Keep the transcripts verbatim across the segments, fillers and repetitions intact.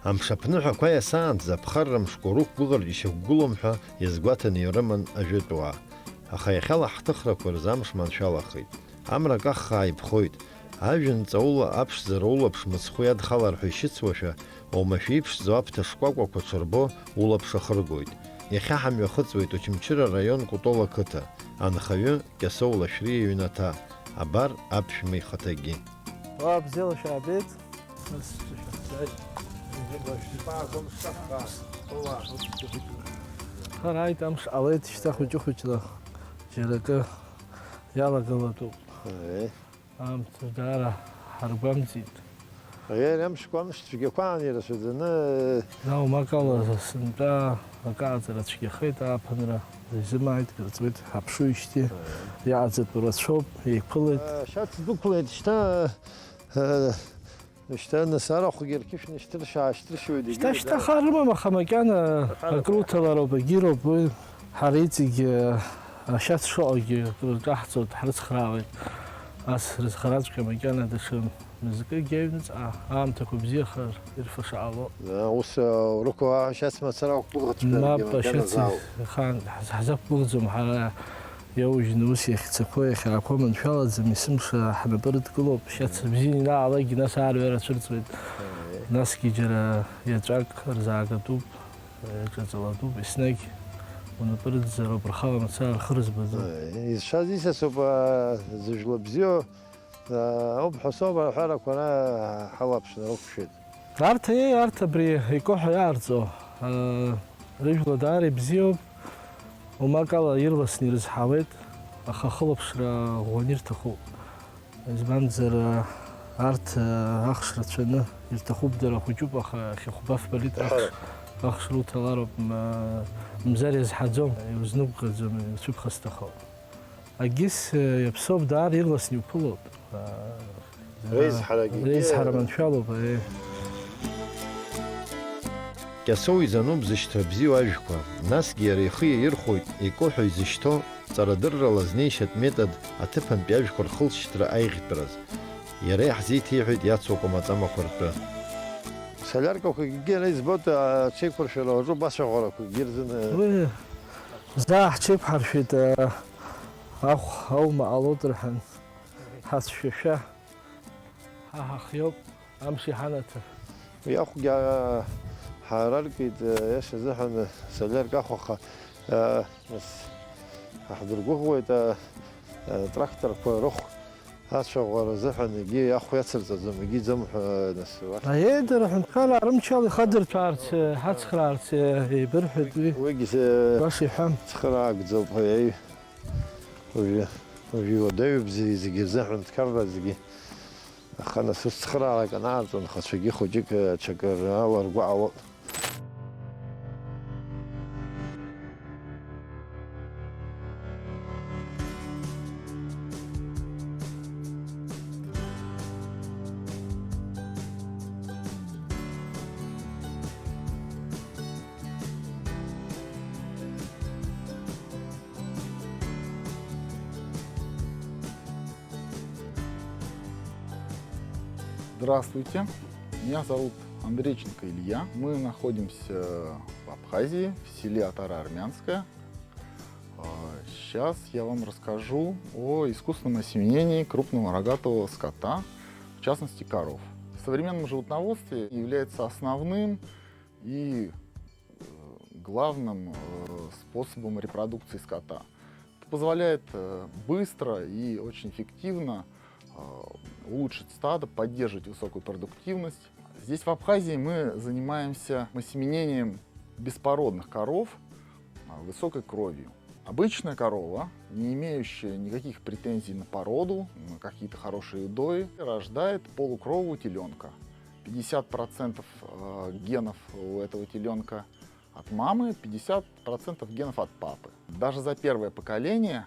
Амшаԥныҳәақәа иасаанӡа аԥхарра мшқәа рықәгәыӷыргьы шьақәгылом ҳәа иазгәаҭаны ирыман ажәытәуаа. Аха иахьала ҳҭыхрақәа рзы амш маншәалахеит. Амра каххаа иԥхоит. Ажәҩан ҵаула аԥшӡара улаԥш мыцхәы иадхалар ҳәа ишьыцуашәа, оумашәа иԥшӡоу аԥҭа шкәакәақәа ҽырбо улаԥш ахыргоит. Иахьа ҳамҩахыҵуеит Очамчыра араион Кәтол ақыҭа, анхаҩы Кьасоу Лашәриа иҩнаҭа, абар аԥшәма ихаҭагьы. Уа, бзиала шәаабеит. Нас шәаҳзааит. Ҳарааит, амш ҟалеит, шьҭа хәыҷы-хәыҷла џьара акы иалагалатәуп. Аиеи. Аамҭа даара ҳаргәамҵит. Аиеи, амшқәа, амш цәгьақәа аан ирацәаӡаны. Наумакала сынтәа акы ааҵра цәгьахеит, ааԥынра изымааит, кыр ҵуеит, ҳаԥшуижьҭеи. Аиеи. Иааӡатәу рацәоуп, еиқәылеит. Ашьац дәықәлеит, шьҭа, э, Шьҭа нас арахәгьы рқьышә нышьҭыршьаа-шьҭыршьуеит, шьҭа, егьырҭ шьҭа ара. Харымам, аха макьана акруҭалароуп, егьироуп уи. Ҳара иҵегь, э, ашьац шыҟоугьы акрырҿаҳҵоит, ҳрыцхраауеит. Ас рызхараҵәҟьа макьана даҽа мызкы егьаҩныҵҟа, аамҭақәа бзиахар ирфаша ҟало. Ус, э, урықәу ашьац мацара уқәгәыӷыцәгьаргьы Мап, макьана ашьац заауп. Ихаан ҳаз-, ҳзақәгәыӷӡом ҳара. Иаужьны ус иахьцақәоу, иахьаақәоу маншәалаӡам, есымша ҳнапы рыдкылоуп, шьац бзианы ианаалакгьы нас аарҩара цәырҵуеит. Насгьы џьара иаҵәак рзаагатәуп, иаҿаҵалатәуп, еснагь унапы рыдзароуп, рхала мацара рхы рызбаӡом. Изшаз исасуп, аа, зыжәла бзиоу, аа, ауп ҳәа соуп, аҳәарақәа ара ҳалаԥшны рықәшәеит. Арҭ, еи, арҭ абри икоҳәа иаарҵо, аа, рыжәла даара ибзиоуп, умакала ирласны ирызҳауеит, аха ахылаԥшра ӷәӷәаны ирҭахуп. Избанзар, арҭ, ахш рацәаны ирҭахуп, дара хәыҷуп, аха иахьахәба фбалеит, ахш, Аҳәара. Ахш руҭалароуп, м-, мзар иазҳаӡом, иузнықәҟьаӡом, иуцәыԥхасҭахоит. Агьыс, э, иаԥсоуп, даара ирласны иуԥылоит. Э, Реизҳарагьы реизҳара егьи маншәалоуп, э. Кьасоу изануп зышьҭра бзиоу ажәқәа, насгьы иара ихы иаирхәоит, икоҳәа изышьҭоу, ҵарадыррала знеишьатә метод аҭыԥантәи ажәқәа рхылҵшьҭра аиӷьтәраз. Иара иаҳзеиҭеиҳәеит иацу акәамаҵамақәа ртәы. Солиаркақәагьы ара избоит, аҽеиқәыршәара уаҿуп, ацәаӷәарақәагьы рзын, э. Уи заа ҳҽеиқәҳаршәеит, э, ахә аума ҟалоит рҳәан. Ҳацәшәашәа, ҳа ҳахиоуп, амш иҳанаҭар. Уи ахәгьы, аа, ҳаараркит, э, иаша азыҳәан, э, солиарка ахәаха, э, нас, ҳаҳдыргәыӷуеит, э, э, тракторқәа рыхә ацәаӷәара азыҳәан, егьи ахә иацырҵаӡом, егьи иӡом ҳәа, э, нас, уахь. Аиеи, дара аҳәынҭқараа рымчала ихадырҭәаарц, э, ҳацхраарц, э, еибырҳәеит уи. Уигьы, э, баша иҳәам. Цхыраагӡоуп, аиеи. Уажәы, уажәы иуадаҩуп зегь-, зегьы рзы аҳәынҭқарра зегьы. Аха нас ус цхыраарак анаарҵо, анхацәагьы хәыҷык, ҽакы рыла ргәы ҟало. Здравствуйте, меня зовут Андрейченко Илья. Мы находимся в Абхазии, в селе Атара-Армянская. А, сейчас я вам расскажу о искусственном осеменении крупного рогатого скота, в частности коров. В современном животноводстве является основным и, э, главным, э, способом репродукции скота. Это позволяет, э, быстро и очень эффективно, э, улучшить стадо, поддерживать высокую продуктивность. Здесь, в Абхазии, мы занимаемся осеменением беспородных коров, а, высокой кровью. Обычная корова, не имеющая никаких претензий на породу, на какие-то хорошие удои, рождает полукрового теленка. Пятьдесят процентов, э, генов у этого теленка от мамы, пятьдесят процентов генов от папы. Даже за первое поколение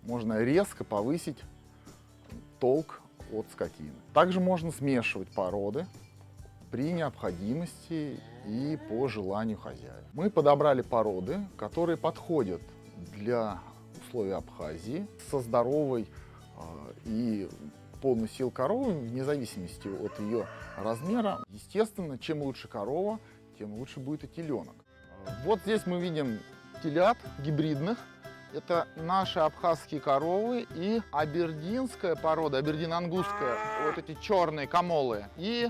можно резко повысить толк от скотины. Также можно смешивать породы при необходимости и по желанию хозяина. Мы подобрали породы, которые подходят для условий Абхазии, со здоровой, а, и полный сил коровы, вне зависимости от её размера. Естественно, чем лучше корова, тем лучше будет и телёнок. Вот здесь мы видим телят гибридных. Это наши абхазские коровы и абердинская порода, абердин-ангусская, вот эти чёрные камолы, и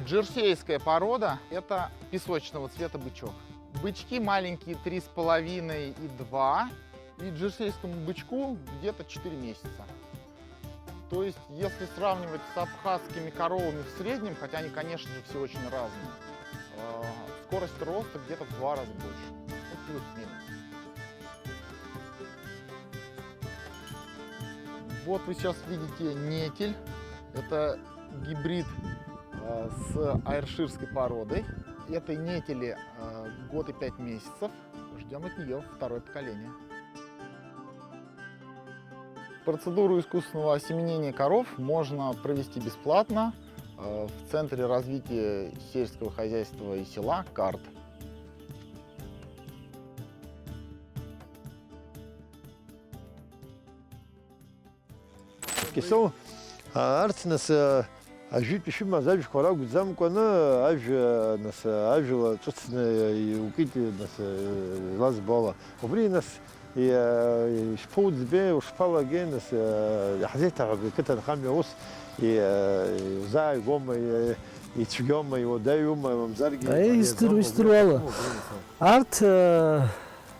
джерсейская порода, это песочного цвета бычок. Бычки маленькие, три с половиной и два, и джерсейскому бычку где-то четыре месяца. То есть, если сравнивать с абхазскими коровами в среднем, хотя они, конечно же, все очень разные, э, скорость роста где-то в два раза больше. Ну, плюс-минус. Вот вы сейчас видите нетель. Это гибрид, э, с айрширской породой. Этой нетели, э, год и пять месяцев. Ждём от неё второе поколение. Процедуру искусственного осеменения коров можно провести бесплатно, э, в Центре развития сельского хозяйства и села «Карт». Кьасоу, а, арҭ нас, а, ажәытә ишәымаз ажәқәа ракәӡамкәаны, ажәа, нас, ажәла ҿыцны иукит, нас, излазбо ала. Убри, нас, иа-, ишԥоуӡбеи, ушԥалагеи, нас, а, иаҳзеиҭаҳәап, иқыҭанхамҩа ус, иа-, иузааигәома, иа-, ицәгьома, иуадаҩума, мамзаргьы Аи, издыруа, издыруа ала. Арҭ, а,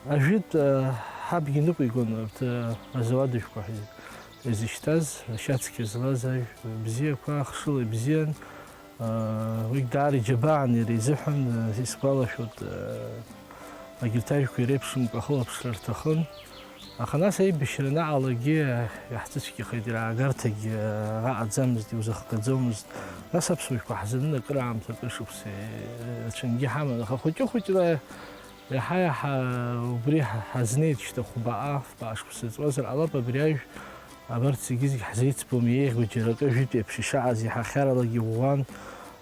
ажәытә, а, ҳабгьы ныҟәигон, арҭ, а, азауадажәқәа ҳәа изышьҭаз, ашьацқьа злаз ажә бзиақәа, ахшыла ибзиан. Уигь даара иџьабаан иара изыҳәан, исгәалашәоит, егьырҭ ажәқәа иреиԥшымкәа ахылаԥшра рҭахын. Аха нас аибашьра анаҟалагьы иаҳцәыцәгьахеит, иара агарҭагьы аҟаӡамызт, иузахгаӡомызт. Нас аԥсуа жәқәа ҳзанын акыраамҭа, акыр шықәса рацәангьы ҳаман, аха хәыҷы-хәыҷла Иаҳа-иаҳа убри ҳа-, ҳазнеит шьҭа хәбаҟа, фбаҟа шықәса ҵуазар ҟалап, абри ажә абарҭ зегьы-зегь ҳзеицбом, еиӷьу џьара акы ажәытә еиԥш ишаҟаз иаҳа хьаралагьы ӷәӷәан,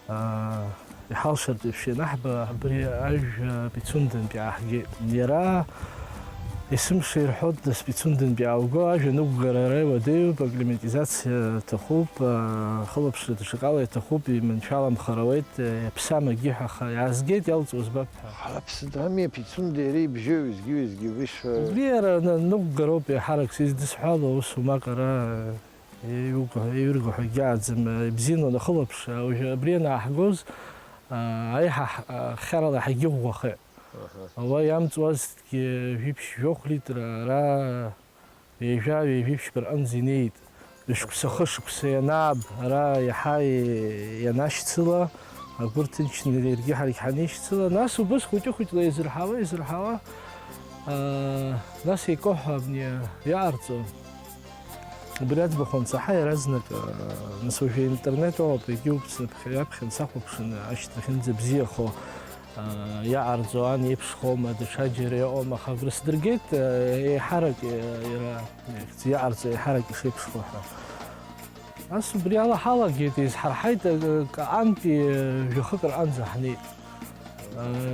аа, иҳалшартә еиԥш ианаҳба, абри ажә Пицундантәи ааҳгеит. Иара есымша ирҳәоит, нас Пицундантәи аауго, ажә аныҟәгара ара иуадаҩуп, акклиматизациа аҭахуп, аа, ахылаԥшра даҽакала иаҭахуп, иманшәаламхар ауеит, иаԥсам агьиҳәа, аха иаазгеит, иалҵуа збап. Ҳара ԥсыӡами, Пицунда иара ибжьоу уеизгьы-уеизгьы уи ш-, Убри иара на-, ныҟәгароуп еиҳарак сыздысҳәало, ус умак ара, еиуго-, еиҩырго ҳәа акгьы ааӡам, ибзианы унахылаԥш, уажәы абри анааҳгоз, аа, аиҳа ҳ-, а, хьарала ҳагьыӷәӷәахеит. Аҳа. Уа иамҵуазҭгьы жәиԥшь-жәохә литра, ара Ҩажәа, ҩажәи ԥшьба рҟынӡа инеит. Ҩышықәса, хышықәса ианааб, ара иаҳа ианашьцыла, агәы рҭынчны иаргьы ҳаргьы ҳанеишьцыла, нас убыс хәыҷы-хәыҷла еизырҳауа, еизырҳауа, аа, нас еикәаҳа абни иаҟарҵо. Убри аӡбахә анцаҳа иаразнак, аа, нас уажәы аинтернет оуп, егьи уқәҵны ԥхьа-ҩаԥхьа ансахәаԥшын, ашьҭахьынӡа бзиахо, Иаҟарҵо ан еиԥшхома, даҽаџьара иҟоума, аха агәра сдыргеит, еиҳарак иара иаҟарҵо еиҳарак ишеиԥшхо ҳәа. Нас убри ала ҳалагеит, еизҳарҳаит, антәи жәахык рҟынӡа ҳнеит.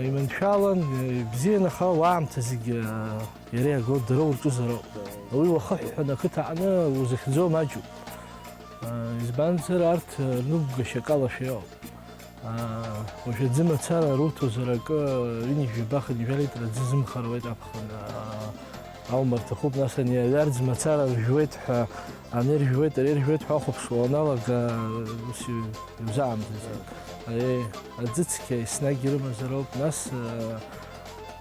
Иманшәалан, ибзиан, аха уаамҭа зегьы иара иаго дара урҿызароуп. Уи уахыҳәҳәаны ақыҭа аҟны узыхьӡо маҷуп. Избанзар, арҭ рнықәгашьа акалашәа иҟоуп. Аа, уажәы аӡы мацара руҭозар акы, ҩынҩажәи жәаба хынҩажәа литр аӡы зымхар ауеит аԥхын, аа, аума рҭахуп, нас ани аҩарӡ мацара ржәуеит ҳәа, ани ржәуеит, ари ржәуеит ҳәа ухәаԥшуа уаналага, ус иу-, иузаамҭаӡеит. Ари аӡы цқьа еснагь ирымазароуп, нас, аа,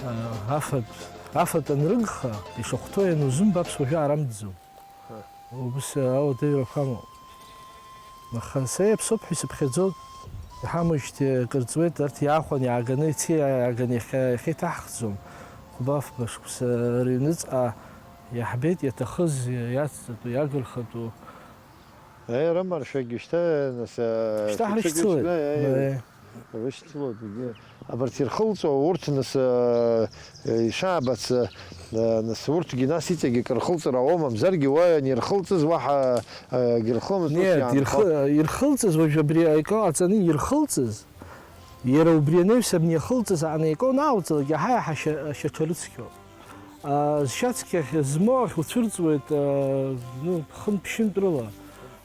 аа, афатә, афатә анрыгха, ишахәҭоу ианузымбо аԥсуа жәаа рамӡӡом. Убыс ауадаҩрақәа амоуп. Аха са иаԥсоуп ҳәа исыԥхьаӡоит. Иҳамоуижьҭеи акыр ҵуеит, арҭ иаахәаны иааганы, ици иааганы иахьа, иахьа иҭаҳхӡом. Хәба-фба шықәса рыҩныҵҟа иаҳбеит иаҭахыз, иацҵатәу, иагырхатәу. Аи, рымаршәагьы шьҭа, нас, Шьҭа ҳрышьцылеит. Шьҭа, аи. Аи. Рышьҭалоит, егьи. Абарҭ ирхылҵуа урҭ, нас, э, ишаабац, э, нас урҭгьы нас иҵегьы акрырхылҵыр ауоу, мамзаргьы уа ианирхылҵыз уаҳа, э, акгьы рхылымызт, ус Нет, иаанхо. Ирхы-, ирхылҵыз уажә абри аика ҟаҵаны ирхылҵыз, иара убри анаҩс абни иахылҵыз анаико уанаалҵлак, иаҳа-иаҳа ашьа-, ашьаҽа рыцқьоуп. А, зшьацқьа ахь змоу ахь уцәырҵуеит, а, ну, хынтә-ԥшьынтә рыла.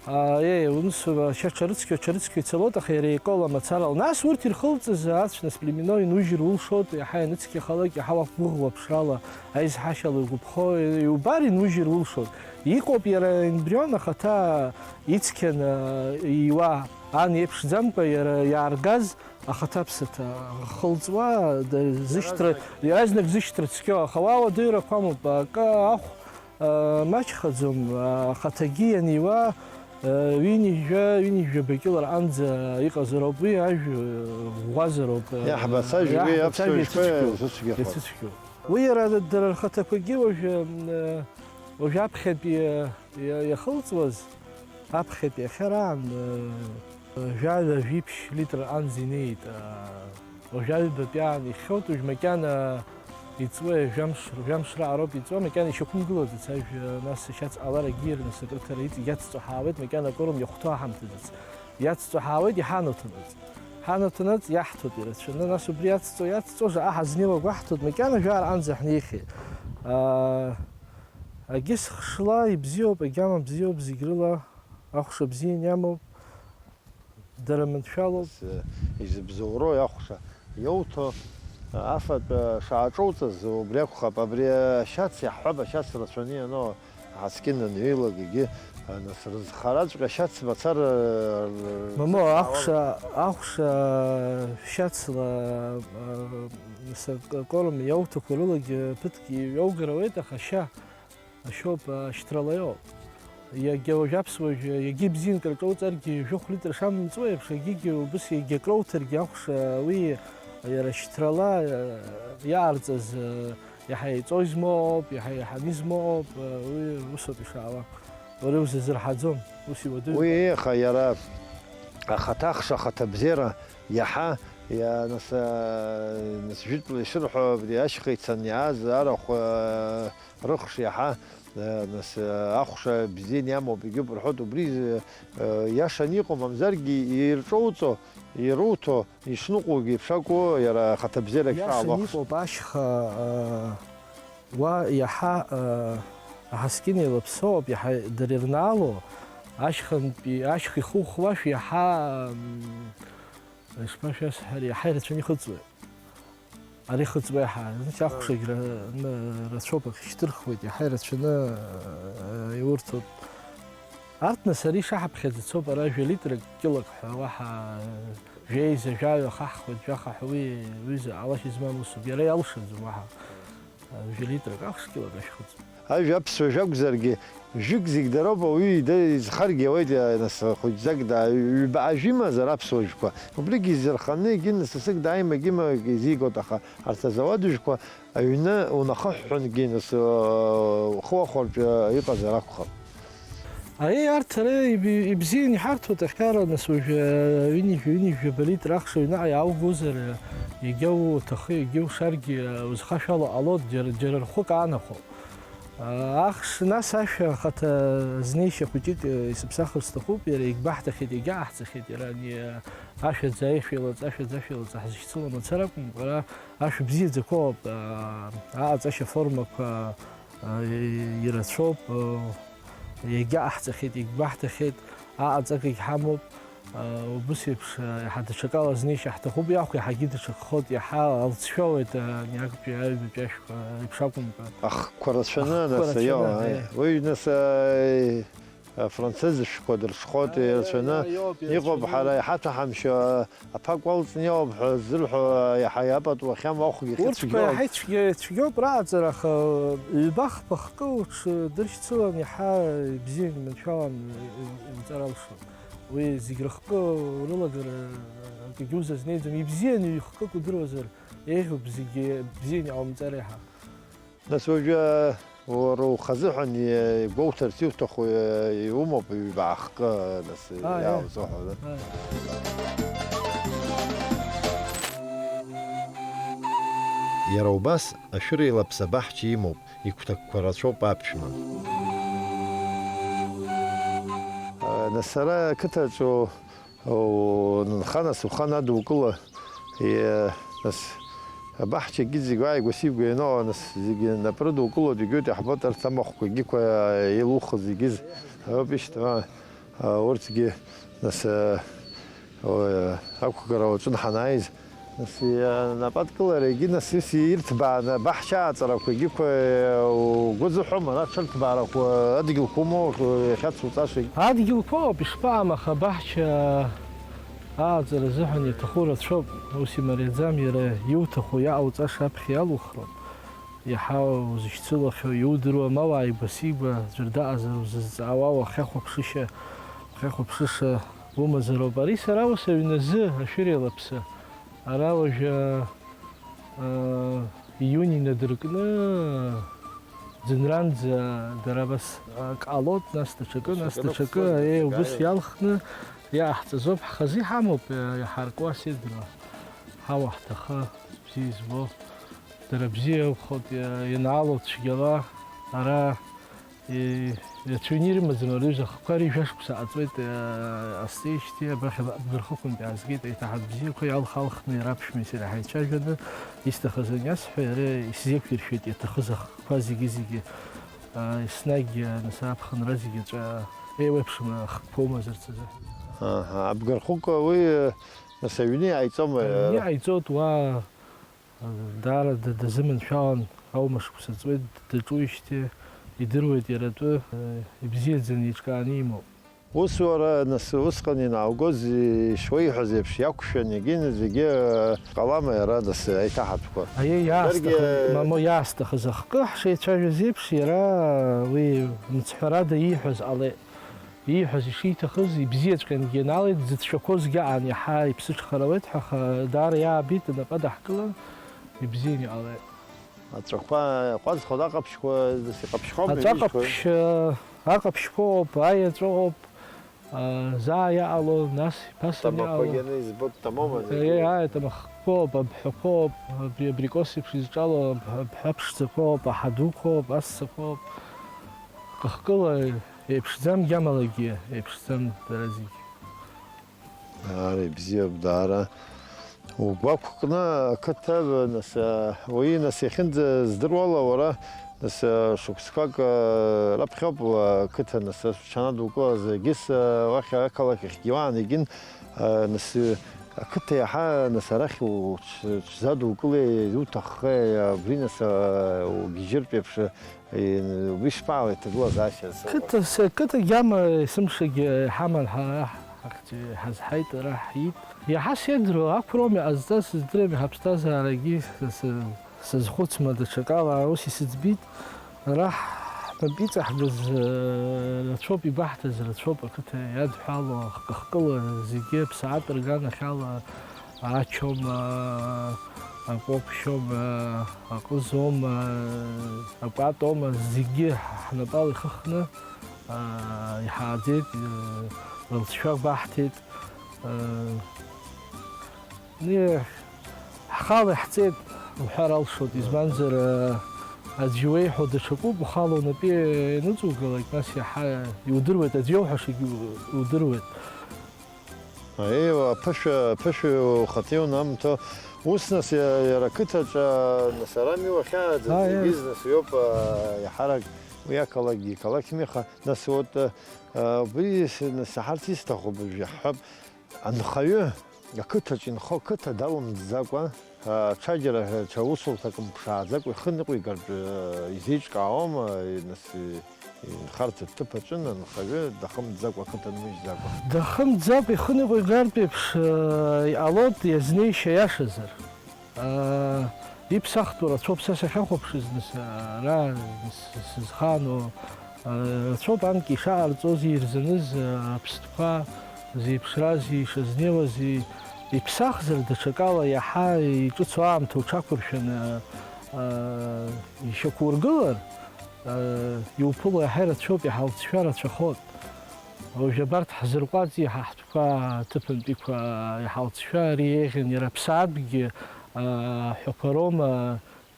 Аиеи, ус, шьа ҽарыцқьо, ҽарыцқьо ицалоит, аха иара икола мацарала. Нас урҭ ирхылҵыз ацә, нас племенной инужьыр улшоит, иаҳа ианыцқьахалак, иаҳа уақәгәыӷуа ԥшрала аизҳашьала игәаԥхо, иубар инужьыр улшоит. Иҟоуп иара ембрион ахаҭа ицқьаны иуа, ан иеиԥшӡамкәа иара иааргаз ахаҭа-ԥсаҭа хылҵуа, д-, зышьҭра, иаразнак. Иаразнак зышьҭра цқьоу, аха уа уадаҩрақәа амоуп, акы ахә, а, маҷхаӡом, а, ахаҭагьы ианиуа, а, ҩынҩажәа, ҩынҩажәаба кьыла рҟынӡа иҟазароуп, уи ажә, а, ӷәӷәазароуп, а, Иаҳбац ажәҩеи иаҳбац аԥсуа ажәҩеи жәқәеи иацәыцәгьоу, зыцәгьахо. Иацәыцәгьоу. Уи иара дара рхаҭақәагьы уажә, а, уажә аԥхьатәи, а, иа-, иахылҵуаз, аԥхьатәи иахьараан, а, жәаҩа-жәиԥшь литр анӡа инеит, аа, уажәаҩбатәи аан ихьоит, уажә макьана иҵуеи, жәамш, жәамш раҟароуп иҵуа, макьана ишьақәымгылаӡац ажәа, нас ашьац ҟаларагьы ирнасык рыҭара иҵегь иацҵо ҳаауеит, макьана акорм иахәҭоу аҳамҭаӡац. Иацҵо ҳаауеит, иҳанаҭонаҵ. Ҳанаҭонаҵ иаҳҭоит ирацәаны, нас убри иацҵо, иацҵо, шаҟа ҳазнеиуа гәаҳҭоит, макьана жәаа рҟанӡа ҳнеихьеит. Аа, агьыс хшла ибзиоуп, агьама бзиоуп, зегь рыла ахәша бзиан иамоуп. Дара маншәалоуп. Нас, э, изыбзоуроу иахәша иоуҭо, афатә, э, шааҿоуҵаз убри акәхап. Абри ашьац иаҳҳәап, ашьац рацәаны иану аҳаскьын анҩеилак, егьи, э, нас рызхараҵәҟьа ашьац мацара, э, Мамоу, рзыцҳауама? Ахәша, ахәша шьацла, э, нас акорм иауҭақәа рылагьы ԥыҭк иҩаугар ауеит, аха ашьа Ашьоуп, ашьҭрала иоуп. Иагьа уажә аԥсуа жәа, иагьа ибзиан крҿоуҵаргьы, жәохә литр шамҵуа еиԥш, егьигьы убыс иагьа кроуҭаргьы ахәша, уи иара шьҭрала, э, иаарҵаз, э, иаҳа еиҵоу измоуп, иаҳа еиҳаны измоуп, э, уи усоуп ишаауа. Уара иузазырҳаӡом, ус иуадаҩуп. Уи еиха иара ахаҭа ахша, ахаҭа бзиара иаҳа, иа-, нас, э, нас, жәытәла ишырҳәо, абри ашьха ицаны иааз арахә, э, Рыхш иаҳа, э, нас, э, ахәша бзиан иамоуп, егьоуп рҳәоит, убри, э, э, иашаны иҟоу, мамзаргьы ирҿоуҵо, ируҭо, ишныҟәогьы еиԥш акәу, иара ахаҭабзиарак Иашаны шаалахш. Иҟоуп ашьха, э, уа иаҳа, э, аҳаскьын еилаԥсоуп, иаҳа дара ирнаало, ашьхантәи, ашьха ихухуашәа иаҳа, м, ишԥашәасҳәари, иаҳа ирацәаны ихыҵуеит. Ари хыҵуеи ҳа, значит, ахәшагь ра-, ны-, рацәоуп, ахь шьҭырхуеит, иаҳа ирацәаны, э, иурҭоит. Арҭ нас ари шаҳаԥхьаӡац ауп, ара жәа литрак кьылак ҳәа уаҳа жәеиза жәаҩа хаҳхуеит, жәаха ҳәа уи ҩыза ҟалашьа змам усуп, иара иалшаӡом уаҳа, э, жәа литрак ахш кьылак ашәхыҵ. Ажәа аԥсуа жәакәзаргьы, Жәык зегь дароуп, ауаҩы ида-, изхаргьы ауеит, а, нас, хәыҷӡак да-, ҩба-, ажә имазар аԥсуа жәқәа, убригьы изырханы, егьи нас сасык дааимагь имагь изигоит, аха арҭ азауад жәқәа аҩны унахыҳәҳәангьы, нас, а, ухы уахәартә, а, иҟазар акәхап. Аиеи, арҭ ара иб-, ибзиан иҳарҭоит ахьара, нас уажә, а, ҩынҩажәа, ҩынҩажәаба литр ахш аҩныҟа иааугозар, а, егьа уҭахы, егьа ушаргьы, а, узхашәало ҟалоит, џьара, џьара рхәык аанахәо. Ахш, нас ашәа ахаҭа знеишьа хәыҷык, э, исыԥсахыр сҭахуп, иара игәаҳҭахьеит, иагьааҳҵахьеит, иара ани, э, ашәаӡа аишәа еилаҵ, ашәаӡа ашәа еилаҵ ҳзышьцыло мацара акәымкәа, ара ашә бзиаӡақәоуп, а, аҟаҵашьа формақәа, а, ирацәоуп, а, иагьааҳҵахьеит, игәаҳҭахьеит, аҟаҵагагь ҳамоуп. Убыс еиԥш, иаҳа даҽакала азнеишьа ҳҭахуп, иахә иаҳагьы даҽакхоит, иаҳа алҵшәоуеит, ани актәи аҩбатәи ашәқәа реиԥш акәымкәа. Ахқәа рацәаны, Ахқәа нас, рацәаны, ио, аи. Уи, нас, аи, афранцыз шәқәа дырҽхәоит, Аи, ирацәаны аи, иоуп, иҟоуп, ирацәаны. Ҳара иҳаҭәаҳамшьо, аԥакә алҵны иоуп ҳәа ззырҳәо, иаҳа иабатәу ахьам ахәгьы Урҭқәа цәгьоуп. Иаҳа ицәгьа-, ицәгьоуп рааӡара, аха ҩба-хԥа хкы уҽдыршьцылан, иаҳа ибзиан, иманшәалан, иуҵар алшон. Уи зегь рыхкы урылагар, акгьы узазнеиӡом. Ибзианы ихкык удыруазар, еиӷьуп зегьы бзианы иҟаумҵар еиҳа. Нас уажәы уара ухазыҳәан игәоуҭарц иуҭаху иумоуп ҩба ахкы, нас, Ааи, иаауҵо ҳәа, да? Ааи. Иара убас ашәыреилаԥса баҳча имоуп, игәҭакқәа рацәоуп аԥшәма. Нас сара ақыҭаҿу, о, нанха, нас ухан адукыла, е, нас абаҳчагьы зегь ааигәа-сигәа ианоуа, нас зегь напрыдукыло, дегьут иаҳбоит арҭ амахәқәагьы қәа еилухыз зегьы з-, ауп ишьҭоу, а. Урҭгьы, нас, уи, ақәгара уаҿын ҳанааиз, нас, анападкылара егьи, нас, ус ирҭбааны абаҳча ааҵарақәа егьиқәа, угәы зыҳәом, ара ҽырҭбаарақәа адгьылқәа умоу, иахьацуҵаша. Адгьылқәоуп, ишԥаам, аха абаҳча ааҵара азыҳәан иаҭаху рацәоуп, ус имариаӡам, иара иуҭаху иаауҵаша аԥхьа иалухроуп. Иаҳа узышьцылахьоу иудыруам, ауааигәа-сигәа аӡәыр даҟазар узызҵаауа уахьахәаԥшышьа, ухьахәаԥшыша умазароуп. Ари сара ус аҩназы ашәыр еилаԥсы. Ара уажәы, аа, июнь инадыркны, ӡынранӡа дара абас акы ҟалоит, нас даҽакы, нас даҽакы, даҽакы, даҽакы, е, убыс иалхны иааҳҵазоуп. Ҳхазы иҳамоуп, е, иҳаркуа сеидра. Ҳауа ҳҭахы, бзиа избо. Дара бзиа иалхуеит, иа-, ианаалоит цәгьала. Ара, и-, иацәыҩны ирымаӡам, рҩыза ахқәа ари жәа-шықәса ҟаҵоит, иа-, ҟасҵеижьҭеи абахь аб-, абгырхықәынтә иаазгеит, аиҭаҳатә бзиақәа иалха-алхны иара аԥшәма иареи ҳаицәажәаны, исҭахыз аниасҳәа, иара исзеиқәиршәеит иаҭахыз ахқәа зегьы-зегьы, а, еснагь, а, нас аԥхынра зегьы аҵәа еиуеиԥшым ахқәа умазарц азы. Аҳа, абгырхықә уи, нас аҩны иааиҵома? Аҩны иааиҵоит, уа Даара д-, дазыманшәалан, аума шықәса ҵуеит, даҿуижьҭеи идыруеит иара атәы, э, ибзиаӡаны иҿкааны имоуп. Ус уара, нас, усҟан ианааугоз, ишуеиҳәаз еиԥш, иақәшәан, егьин, зегьы, э, ҟалама иара, нас, аиҭаҳатәқәа? Аиеи, иаасҭахыз, даргьы, э, мамо, иаасҭахыз ахкы ҳшеицәажәаз еиԥш, иара уи мцҳәарада ииҳәаз ҟалеит. Ииҳәаз ишиҭахыз, ибзиаҵәҟьангьы ианалеит, дзыцәшәақәозгьы аан, иаҳа иԥсыҽхарауеит ҳәа, аха даара иаабеит, анапы адаҳкылан, ибзианы иҟалеит. Аҵәақәа ҟәазхоит, аҟаԥшьқәа, нас, иҟаԥшьхома, аҵәа ижьқәа? Аҟаԥшь, аҟаԥшьқәоуп, аиаҵәоуп, а, заа иаҟало, нас иԥасаны иҟало. Тамақәагьы аны избоит, тамома, э, зегьы. Ааи, тамахқәоуп, абҳәақәоуп, абри абрикос еиԥш изҿало аб-, абҳәа ԥшӡақәоуп, аҳадуқәоуп, ассақәоуп. Хықәкыла еиԥшӡам, гьамалагьы еиԥшӡам дара зегьы. Даара ибзиоуп, даара. Угәы ақәкны ақыҭа, нас, уаҩы, нас, иахьынӡаздыруала, уара, нас, шықәсқәак раԥхьоуп ақыҭа, нас, ус уҽанадукылаз, егьыс уахь ақалақь ахьгьы уаан, егьин, нас, ақыҭа иаҳа, нас, арахь уҽ-, уҽзадукылеи, иуҭаххеи, абри, нас, угьежьыртә еиԥш, Уи шԥаауеи аҭагылазаашьа? Қыҭа, с-, қыҭа гьама есымшагьы иҳаман ҳара ҳахьӡ-, ҳазҳаит, ара ҳиит. Иаҳа сеидроу ақәроуми ҟазҵаз, сыздырами, ҳаԥсҭазаарагьы с-, с-, сазхәыцма даҽакала, ус исыӡбеит. Ара ҳнапы иҵаҳгаз, э, рацәоуп, ибаҳҭаз рацәоуп, ақыҭа иадҳәало, хкы-хкыла зегьы ԥсаатә рганахьала. Ачома, акәыкәшьома, аҟызома, акәатома, зегьы ҳнапала ихыхны, аа, иҳааӡеит, рылҵшәа гәаҳҭеит. Ни, ҳхала иаҳҵеит уҳәар алшоит, избанзар, аӡә иуеиҳәо даҽакуп, ухала унапы ианыҵугалак, нас иаҳа иудыруеит, аӡә иоуҳәашагьы удыруеит. Еи, аԥышәа, аԥышәа ухаҭа иунамҭо, ус, нас, иа-, иара ақыҭаҿы, нас, арами уахьааӡаз, Ааи, егьи, ааи. Нас, иоуп, а, иаҳарак уи ақалақьгьы, қалақьми, аха, нас, вот, а, убри с-, нас, ҳарҭ исҭаху быжәҩа ҳҳәап, анхаҩы, ақыҭаҿ инхо ақыҭа далымҵӡакәа, Аҽаџьара ҳәа ҽа усурҭак мԥшааӡакәа ихы ныҟәигартә, э, изеиҿкаауама, э, нас, э, инхарҭа ҭыԥ аҿы анхаҩы дахымӡакәа ақыҭа нмыжьӡакәа? Дахымӡакәа ихы ныҟәигартә еиԥш, э, иҟалоит иазнеишьа иашазар. Э, иԥсахтәу рацәоуп са сахьахәаԥшыз, нас, ара с-, сызхану, Рацәоуп анкьа ишаҟарҵози ирзаныз аԥстәқәа зеиԥшрази ишазнеиуази, иԥсахзар даҽакала иаҳа иҿыцу аамҭа уҽақәыршәаны ишьақәургылар, иуԥыло иаҳа ирацәоуп, иаҳа уцәшәа рацәахоит. Уажә абарҭ ҳзырҟәаҵи ҳа ҳтәқәа аҭыԥантәиқәа, иаҳа уцәшәа ари еиӷьын, иара аԥсаатәгьы аҳәақәа роума,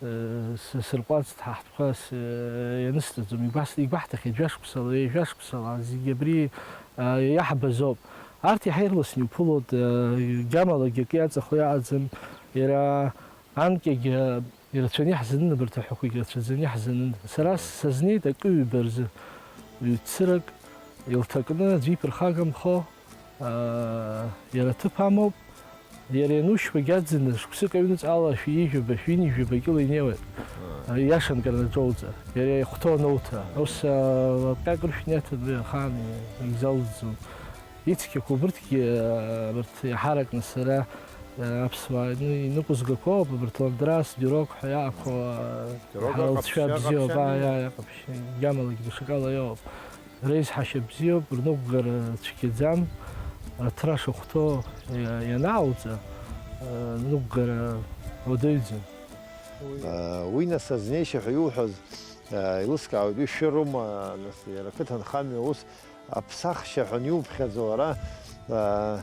Э, с-, сырҟәаҵт ҳа ҳтәқәа, с-, э, ианысҵаӡом, игәас-, игәаҳҭахьеит жәашықәсала, ҩажәа шықәсала, зегьы абри, э, иаҳбаз ауп. Арҭ иаҳа ирласны иуԥылоит, э, гьамалагьы акы иаҵахо иаҟаӡам. Иара анкьагьы ирацәаны иаҳзанын, абарҭ аҳәақәагьы рацәаӡаны иаҳзанын. Сара сазнеит акы-ҩба рзы, ҩцырак, Илҭакны аӡәы иԥырхагамхо, аа, иара аҭыԥ амоуп. Иара ианушьуагь аӡыны, шықәсык аҩныҵҟала шәи ижәаба, шәи ҩынҩажәаба кьыла инеиуеит. Иашан кыр анаҿоуҵа, иара ихәҭоу анауҭа. Ус, аа, лапҟьак рышә инаҭан уи ахаан егьзалҵӡом. Ицқьақәа убырҭгьы, аа, абарҭ иаҳаракны сара, аа, аԥсуаа ины-, иныҟәызгақәоуп, абарҭ Ландрас, Дирок ҳәа иаақәо, аа, Дирок ҳара аҟаԥшь, лҵшәа бзиоуп, аҟаԥшь аа, ами. Иа-, иаҟаԥшь, гьамалагь даҽакала иоуп. Реизҳашьа бзиоуп, рныҟәгара цәгьаӡам, аҭра шахәҭоу иа-, ианаауҵа, аа, рныҟәгара уадаҩӡам. Уи. Уи нас азнеишьа ҳәа иуҳәаз, аа, еилыскаауеит, уи шәырума, нас, иара ақыҭанхамҩа ус аԥсахшьа ҳәа аниуԥхьаӡо, ара, аа,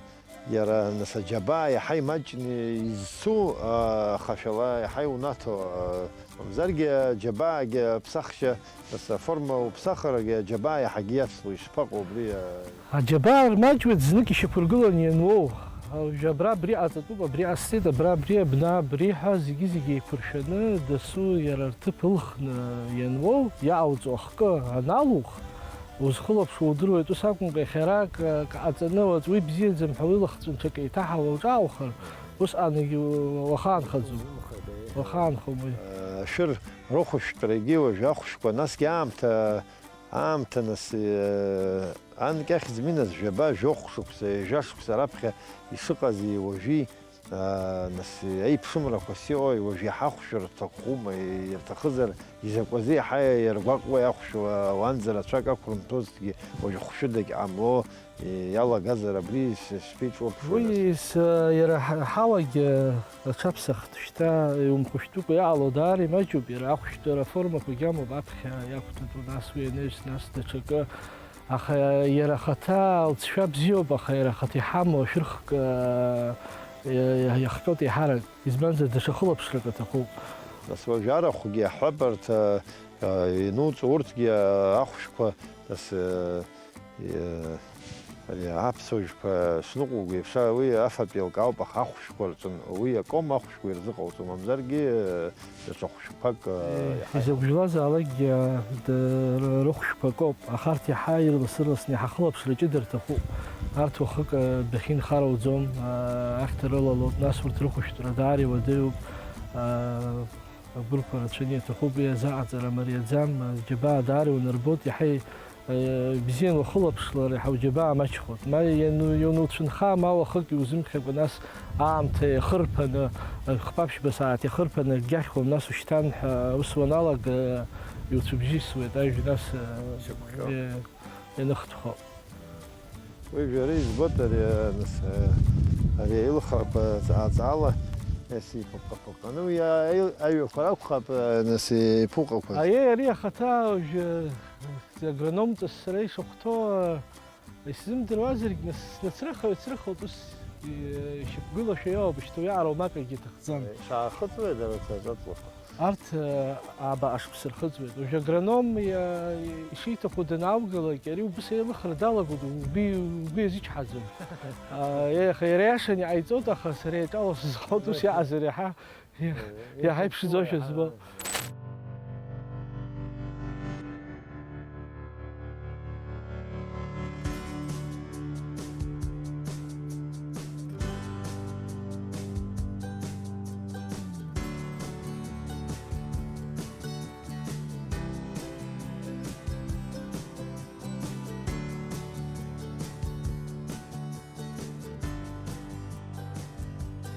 иара, нас, аџьабаа иаҳа имаҷны изцу, аа, ахашәала иаҳа иунаҭо, аа, мамзаргьы аџьабаагьы аԥсахшьа, нас, аформа уԥсахрагьы аџьабаа иаҳагьы иацло ишԥаҟоу абри, аа? Аџьабаа рмаҷуеит знык ишьақәыргыланы иануоу. Уажәы абра абри ҟаҵатәуп, абри ҟасҵеит, абра абри, абна абри ҳәа зегьы-зегьы еиқәыршәаны дасу иара рҭыԥ ылхны иануоу, иаауҵо ахкы аналух, узхылаԥшуа удыруеит, ус акәымкәа, иахьа ара акы, акы ҟаҵаны, уаҵә уи бзиаӡам ҳәа уи лахҵәынҵәак еиҭаҳауа уҿааухар, усҟангьы уахаанхаӡом. Уахаанхом уи. Ашәыр рыхәышәтәрагьы уажәы ахәшәқәа, насгьы аамҭа Аамҭа, нас, э, анкьахьӡ минас жәаба, жәохә шықәса, ҩажәа шықәса раԥхьа ишыҟази уажәи, аа, нас, аиԥшымрақәас иҟои, уажә иҳахәшәыр рҭахума, ирҭахызар, изакәазы иаҳа иаргәаҟуа иахәшәуа, уанӡа рацәак ақәрымҭозҭгьы, уажә хәшәыдагь ҟамло, э, иалагазар абри с-, сшԥеиҿурԥшуеи, нас? Уи с-, иара ҳа-, ҳауагь, э, аҽаԥсахт. Шьҭа иумхәышәтәыкәа иҟало даара имаҷуп, иара ахәшәтәра аформақәагьы амоуп, аԥхьа иақәтәатәу, нас уи анаҩс, нас даҽакы. Аха иара ахаҭа лҵшәа бзиоуп, аха иара ахаҭа иҳамоу ашәырхк, аа, иа-, иа-, иахҟьоит еиҳарак, избанзар, даҽа хылаԥшрак аҭахуп. Нас уажә арахәгьы иаҳҳәап, арҭ, аа, иануҵо урҭгьы, аа, ахәшәқәа, нас, аа, Иа-, ари аԥсуа жәқәа шныҟәуго еиԥш, уи афатә еилкаауп, аха ахәшәқәа рҿын уи акома ахәшәқәа ирзыҟауҵо, мамзаргьы, даҽа хәшәқәак, Е, иаҳа изакә жәлазаалакгьы, д-, р-, рыхәшәқәа акоуп, аха арҭ иаҳа ирлас-ырласны иаҳа хылаԥшра ҷыда рҭахуп. Арҭ уахык, адәахьы инхарауӡом, а, ахьҭа рылалоуп, нас урҭ рыхәшәтәра даара иуадаҩуп, а, агәырқәа рацәаны иаҭахуп, уи азы аҟаҵара мариаӡам, аџьабаа даара иунарбоит, иаҳа Бзиан уахылаԥшлар, иаҳа уџьабаа маҷхоит. Ма иану-, иануцәынха, ма уахык иузымхьакәа, нас аамҭа иахырԥаны, хԥа-ԥшьба сааҭ иахырԥаны акгьы ахьуам, нас ушьҭан ҳәа, ус уаналага, иуцәыбжьысуеит ажә, нас, Шьақәхьоу. Е, ианыхтәхо. Уи жәара избоит ари, нас, ари аилхрақәа ҵаа-ҵаала, ес ипыҟҟа-пыҟҟаны уи аил-, аҩақәа ракәхап, нас, иԥуҟақәаз. Аиеи, ари ахаҭа уажәы Агрономҵас сара ишахәҭоу, исзымдыруазаргь, нас, снацрыха-ҩацрыхалт, ус, и-, ишьақәгылашәа иоуп, шьҭа уи аромакгьы аҭахӡам. Шаахыҵуеи дара ҵаҵлақәа? Арҭ, э, ааба ашықәса рхыҵуеит. Уажә агроном иа-, ишиҭаху данааугалак, ари убыс аилыхра далагоит, угәы, угәы иазычҳаӡом. А, еиха, иара иашан иҟаиҵоит, аха сара иаҿалоу сызхоит, ус иаҟазар иаҳа. Иаҳа иԥшӡоушәа збо.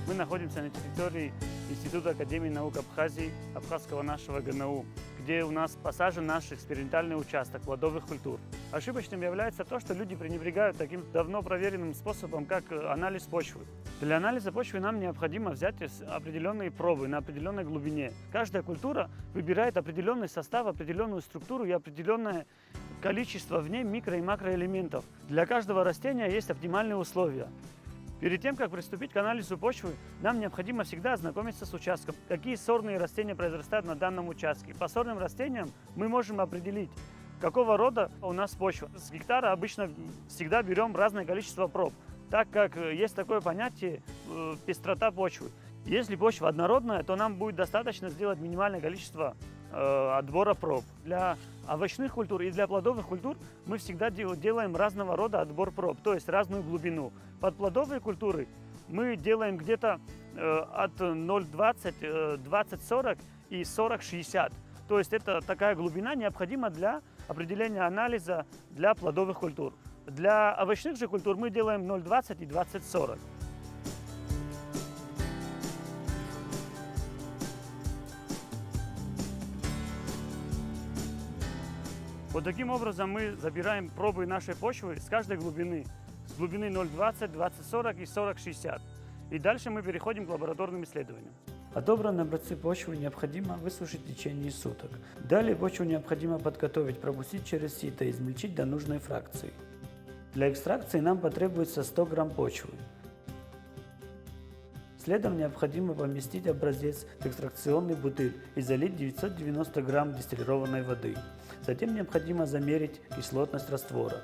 Мы находимся на территории Института академии наук Абхазии, абхазского нашего ГНУ, где у нас посажен наш экспериментальный участок плодовых культур. Ошибочным является то, что люди пренебрегают таким давно проверенным способом, как, э, анализ почвы. Для анализа почвы нам необходимо взять с-, определённые пробы на определённой глубине. Каждая культура выбирает определённый состав, определённую структуру и определённое количество в ней микро- и макроэлементов. Для каждого растения есть оптимальные условия. Перед тем, как приступить к анализу почвы, нам необходимо всегда ознакомиться с участком. Какие сорные растения произрастают на данном участке? По сорным растениям мы можем определить, какого рода у нас почва. С гектара обычно всегда берём разное количество проб, так как, э, есть такое понятие, э, пестрота почвы. Если почва однородная, то нам будет достаточно сделать минимальное количество э, отбора проб. Для овощных культур и для плодовых культур мы всегда де-, делаем разного рода отбор проб, то есть разную глубину. Под плодовые культуры мы делаем где-то, э, от ноль двадцать, э, двадцать сорок и сорок шестьдесят. То есть это такая глубина необходима для определения анализа для плодовых культур. Для овощных же культур мы делаем ноль двадцать и двадцать сорок. Вот таким образом мы забираем пробы нашей почвы с каждой глубины. С глубины ноль двадцать, двадцать сорок и сорок шестьдесят. И дальше мы переходим к лабораторным исследованиям. Отобранные образцы почвы необходимо высушить в течение суток. Далее почву необходимо подготовить, пропустить через сито и измельчить до нужной фракции. Для экстракции нам потребуется сто грамм почвы. Следом необходимо поместить образец в экстракционный бутыль и залить девятьсот девяносто грамм дистиллированной воды. Затем необходимо замерить кислотность раствора.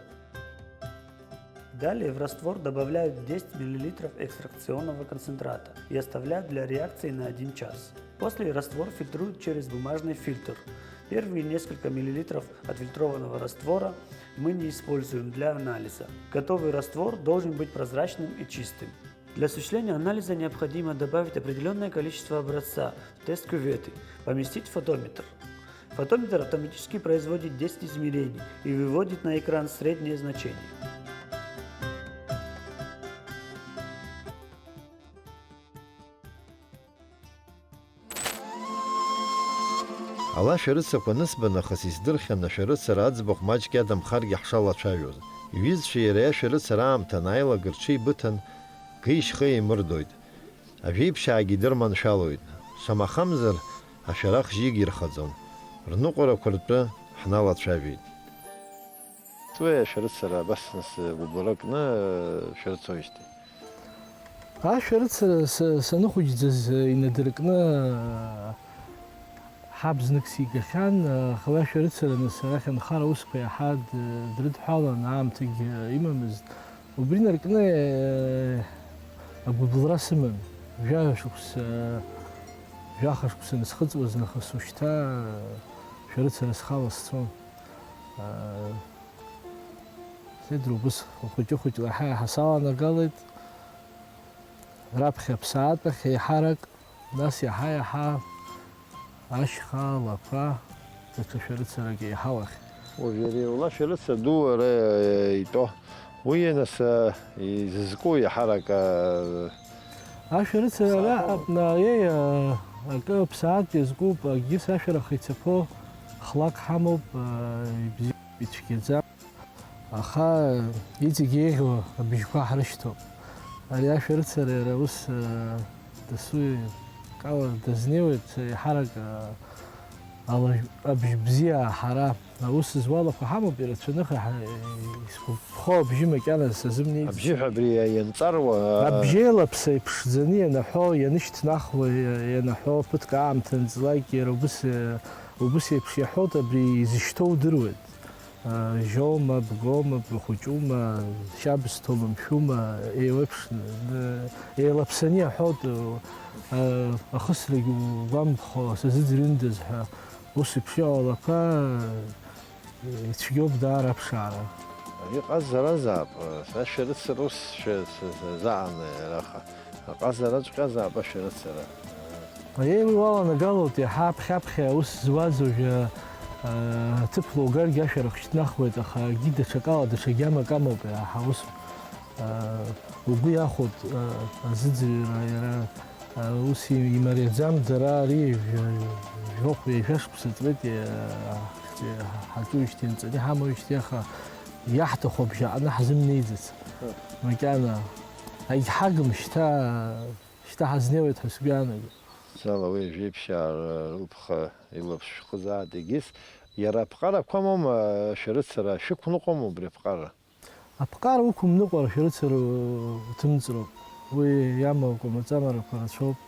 Далее в раствор добавляют десять миллилитров экстракционного концентрата и оставляют для реакции на один час. После раствор фильтруют через бумажный фильтр. Первые несколько миллилитров отфильтрованного раствора мы не используем для анализа. Готовый раствор должен быть прозрачным и чистым. Для осуществления анализа необходимо добавить определённое количество образца в тест кюветы, поместить в фотометр. Фотометр автоматически производит десять измерений и выводит на экран среднее значение. Ала шәарыцақәа анысба нахыс исдырхьан ашәарыцара аӡбахә маҷк иадамхаргьы ҳшалацәажәоз. Иҩызцәа иара иашәарыцара аамҭа анааилак рҽеибыҭан, кеи-шьхеи еимырдоит. Ажәеиԥшьаагьы идырманшәалоит. Шамахамзар, ашәарах жьигьы ирхаӡом. Рныҟәарақәа ртәы ҳналацәажәеит. Уи ашәарыцара абас нас гәыблра кны шәарыцоижьҭеи? Ашәарыцара са-, саныхәыҷӡаз инадыркны ҳаб знык сигахьан, аха уи ашәарыцара нас арахь анхара аусқәа иаҳа д-, дрыдҳәалан, аамҭагь имамызт. Убри наркны, э, агәыбылра сыман. Жәаҩа шықәса, жәаха шықәса анысхыҵуаз нахыс ушьҭа, э, шәарыцара схала сцон. Э, Сеидра убыс хәыҷы-хәыҷла иаҳа-иаҳа саланагалеит. Раԥхьа аԥсаатәахь еиҳарак, нас иаҳа-иаҳа ашьха, алақәа, даҽа шәарыцарак еиҳауахь. Уажәы ари ала шәарыцара ду ара итәо, уи нас, а, изызку иаҳарак, а, Ашәарыцара ара аԥнаҩеи, а, акы аԥсаатә иазкуп, акгьы сашәарах ицақәоу хлак ҳамоуп, а, ибзиоуп, ицәгьаӡам. Аха иҵегь еиӷьу абыжьқәа ҳрышьҭоуп. Ари ашәарыцара иара ус, э, дасу кала дазнеиуеит, еиҳарак, э, ала-, абыжь бзиа ҳара аус зуалақәа ҳамоуп, ирацәаны ха-, ҳа-, исгәаԥхо абжьы макьана сазымнеиӡеит. Абжьы ҳәа абри ианҵаруа, э, абжьеилаԥса иԥшӡаны ианаҳәо, ианышьҭнахуа, ианаҳәо ԥыҭк аамҭа анҵлак, иара убыс, э, убыс еиԥш иаҳәоит, абри изышьҭоу удыруеит. Жьоума, бгоума, бхәыҷума, шьабсҭоума, мшәума, еиуеиԥшны, еилаԥсаны иаҳәоит, ахысрагь угәамԥхо сазыӡырҩындаз ҳәа, ус еиԥш иҟалақәа ицәгьоуп даара аԥшаара. Ари ҟазаразаап, сашәарыцара ус шәа-, са-, сазааны раха. Аҟазараҵәҟьазаап ашәарыцара. Аиеи, уи уаланагалоит, иаҳа аԥхьаԥхьа аус зуаз уажәы, а, аҭыԥ лоугаргьы ашәарах шьҭнахуеит, аха акгьы даҽакала, даҽа гьамак амоуп, иаҳа ус, а, угәы иахәоит, а, азыӡырҩра, иара, а, ус и-, имариаӡам, дара ари жәа-, жәохә, ҩажәа шықәса ҵуеит, а, ҳаҿуижьҭеи, анҵаны иҳамоуижьҭеи, аха иаҳҭаху абжьаҟны ҳзымнеиӡац. Макьана. Егьҳагым шьҭа, шьҭа ҳазнеиуеит ҳәа сгәы иаанагоит. Сала уи ажәеиԥшьаа рылԥха илаԥш шәхызаат егьыс, иара аԥҟарақәа амоума, шәарыцара шәықәныҟәома убри аԥҟара? Аԥҟара уқәымныҟәар, шәарыцара уҭымҵроуп. Уи иамоу акәамаҵамарақәа рацәоуп,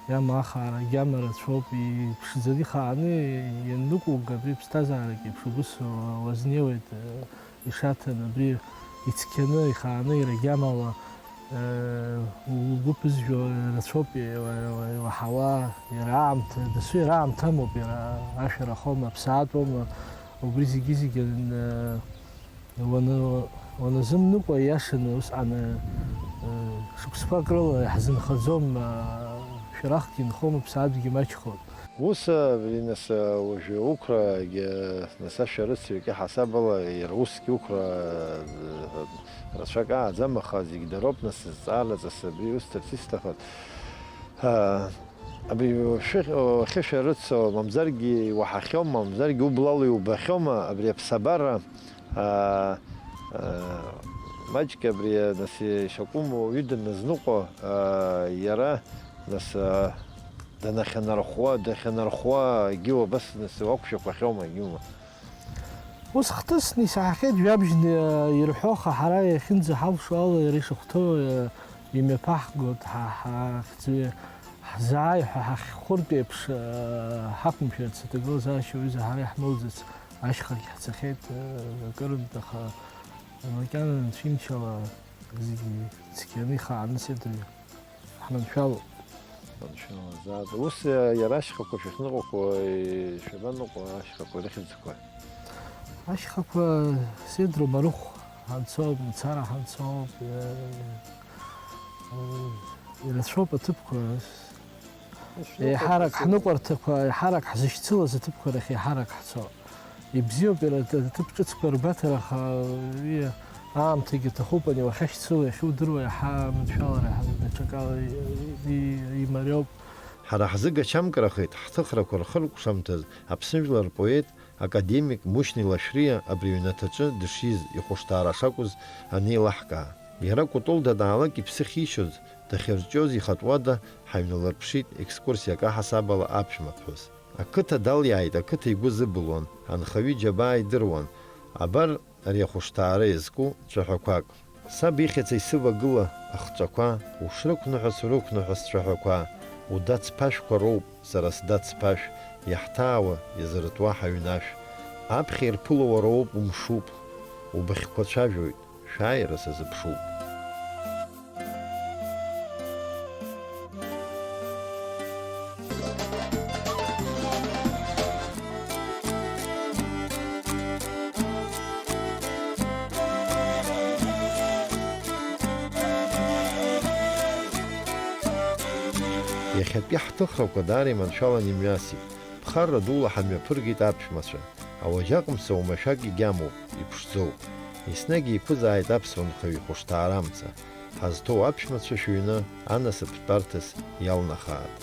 иамоу ахаара агьама рацәоуп, иԥшӡаны ихааны ианнықәуга абри аԥсҭазаарагь еиԥш убыс уазнеиуеит. Ишаҭан абри ицқьаны, ихааны, иара гьамала Угәы ԥызжәо рацәоуп иуаҳауа, иара аамҭа, дасу иара аамҭа амоуп, иара ашәарахома, аԥсаатәома, убри зегьы-зегьы уаназымныҟәа, иашаны усҟан шықәсқәак рыла иаҳзынхаӡом, шәарахгьы нхом, аԥсаатәгьы маҷхоит. Ус, абри, нас, уажәы уқәрагьы, нас, ашәарыцаҩык иаҳасаб ала, иара усгьы уқәра, э, рацәак ааӡам, аха зегь дароуп, нас, зҵаараҵас абри усҭарц исҭахыз. А, абри уахьышәарыцо, мамзаргьы иуаҳахьоума, мамзаргьы ублала иубахьоума, абри аԥсабара, а, а, маҷк абри, нас, ишакәым уаҩы даназныҟәо, а, иара, нас, а, Данахьанархәуа, дахьанархәуа, егьиу абас нас уақәшәақәахьоума, егьиума? Ус хҭысны исаҳахьеит, жәабжьны ирҳәо, аха ҳара иахьынӡаҳалшо ала иара ишахәҭоу, э, имҩаԥаҳгоит, ҳа, ҳахьӡы ҳзааи ҳәа ҳахьхәыртә еиԥш, э, ҳақәымшәарц аҭагылазаашьа аҩыза ҳара иаҳмоуӡац, ашьхагь ҳцахьеит, э, акырынтә, аха макьана анцәиншьала зегьы цқьаны ихааны сыдыҩ. Ҳманшәалоуп. Маншәалазаап. Ус, иа-, иара ашьхақәа шәахьныҟәақәоу, шәабаныҟәо ашьхақәа рыхьӡқәа? Ашьхақәа Сеидроу Марыхә ҳанцоуп, мацара ҳанцоуп, иа-, ирацәоуп аҭыԥқәа. Еиҳарак ҳныҟәарҭақәа, еиҳарак ҳзышьцылаз аҭыԥқәа рахь еиҳарак ҳцо. Ибзиоуп, иара аҭыԥ ҿыцқәа ргәаҭара, аха уи аамҭагьы аҭахуп, ани уахьашьцыло иахьудыруа иаҳа аманшәалара, иаҳа даҽакала и-, и-, имариоуп. Ҳара ҳзы гачамкрахеит ҳҭыхрақәа рхыркәшамҭаз Аԥсны жәлар рпоет, академик Мушьни Лашәриа абри аҩнаҭаҿы дышиз, ихәышҭаара шакәыз анеилаҳкаа. Иара Кәтол данаалак иԥсы ахьишьоз, дахьырҿиоз ихатә уада ҳаҩналырԥшит, екскурсиак аҳасабала аԥшәмаԥҳәыс. Ақыҭа далиааит, ақыҭа игәы зыбылуан, анхаҩы иџьабаа идыруан. Абар ари ахәышҭаара иазку цәаҳәақәак. Саб ихьӡ исывагыла ахҵәақәа, ушрықәныҳәац урықәныҳәа сцәаҳәақәа, удацԥашәқәа роуп, сара сдацԥашә, иаҳҭаауа, иазыртуа ҳаҩнашә. Аԥхьа ирԥыло уара уоуп, умшуп, убыхьқәа цәажәоит. Шәааира сазыԥшуп. Иахьатәи ҳҭыхрақәа даара иманшәалан имҩасит. Ԥхарра дула ҳамҩаԥыргеит аԥшәмацәа. Ауаџьаҟмца уамашәак егьамоуп, иԥшӡоуп. Еснагь еиқәызааит аԥсуа нхаҩы ихәышҭаарамца. Ҳазҭоу аԥшәмацәа шәыҩны анасыԥ тәарҭас иалнахааит.